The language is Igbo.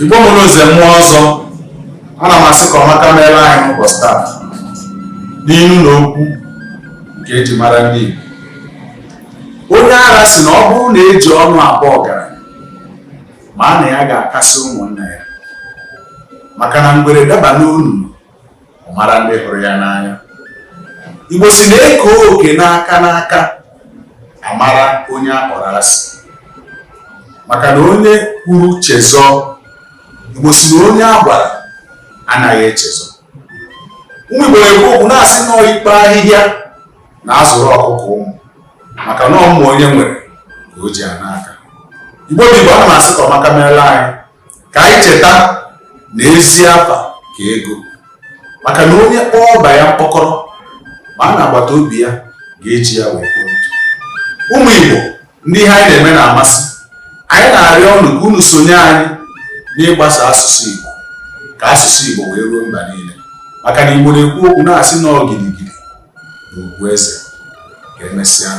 Igbo mụrụ nze mụọ ọzọ, ana m asị ka ọmaka meere anyị n'ụbọchị taa n'inu na okwu nke eji mara ndị Igbo. Onye ara sị na ọ bụrụ na eji ọnụ aba ọgaranya, ma na ya ga-akasị ụmụnna ya, maka na ngwere daba n'onunu, ọ mara ndị hụrụ ya n'anya. Igbo sị na eke oke n'aka n'aka, amara onye a kpọrọ asị, maka na onye kwuru chezọọ. Igbo sị na onye a gwara anaghị echezọ. Ụmụ Igbo na-ekwu okwu na-asị na ọ ikpo ahịhịa na-azụrụ ọkụkọ ụmụ, maka na ọ mma onye nwere ka o ji ana aka. Igbo bụ Igbo, ana m asị ka ọmaka meela anyị, ka anyị cheta na ezi afa ka ego, maka na onye kpọọ ọba ya mkpọkọrọ, ma na agbata obi ya ga-eji ya wee kpoo ntụ. Ụmụ Igbo, ndị ihe anyị na-eme na-amasị anyị, na-arịọ unu ka unu sonye anyị n'ịgbasa asụsụ Igbo, ka asụsụ Igbo wee ruo mba niile, maka na Igbo na-ekwu okwu na-asị na ọ gidigidi bụ ugwu eze. Ka emesịa.